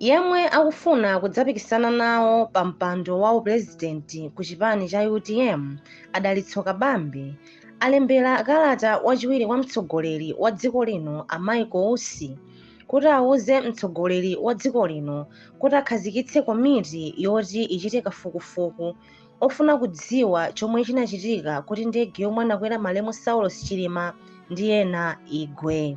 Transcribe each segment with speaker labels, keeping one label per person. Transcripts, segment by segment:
Speaker 1: Yemwe akufuna kudzapikisana nawo pa mpando wa upurezidenti ku chipani cha UTM, a Dalitso Kabambe, alembera kalata wachiwiri kwa mtsogoleri wa dziko lino a Michael Usi kuti awuze mtsogoleri wa dziko lino kuti akhazikitse komiti yoti ichite kafukufuku ofuna kudziwa chomwe chinachitika kuti ndege yomwe anakwera malemu Saulos Chilima ndi ena igwe.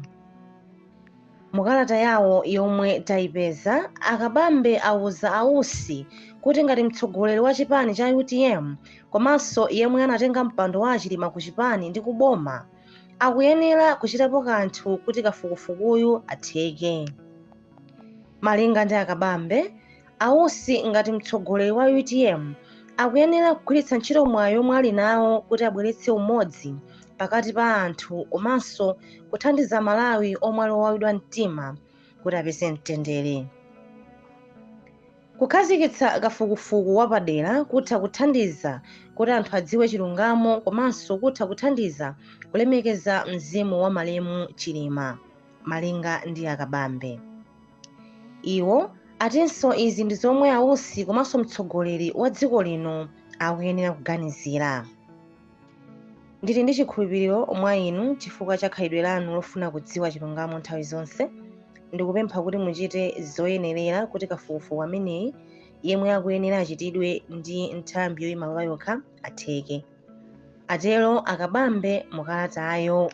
Speaker 1: Mukalata yawo yomwe tayipeza, a Kabambe awuza a Usi kuti ngati mtsogoleri wa chipani cha UTM komanso yemwe anatenga mpando wa a Chilima ku chipani ndi ku boma, akuyenera kuchitapo kanthu kuti kafukufukuyu atheke. Malinga ndi a Kabambe, a Usi ngati mtsogoleri wa UTM akuyenera kugwiritsa ntchito mwayi omwe ali nawo kuti abweretse umodzi pakati pa anthu komanso kuthandiza Amalawi omwe ali owawidwa mtima kuti apeze mtendere. Kukhazikitsa kafukufuku wapadera kutha kuthandiza kuti anthu adziwe chilungamo komanso kutha kuthandiza kulemekeza mzimu wa malemu Chilima, malinga ndi a Kabambe. Iwo atinso izi ndi zomwe a Usi komanso mtsogoleri wa dziko lino akuyenera kuganizira. Ndili ndi chikhulupiriro mwa inu chifukwa cha khalidwe lanu lofuna kudziwa chilungamo nthawi zonse. Ndikupempha kuti muchite zoyenerera kuti kafukufuku ameneyi, yemwe akuyenera achitidwe ndi nthambi yoyima payokha, atheke. Atero a Kabambe mukalatayo.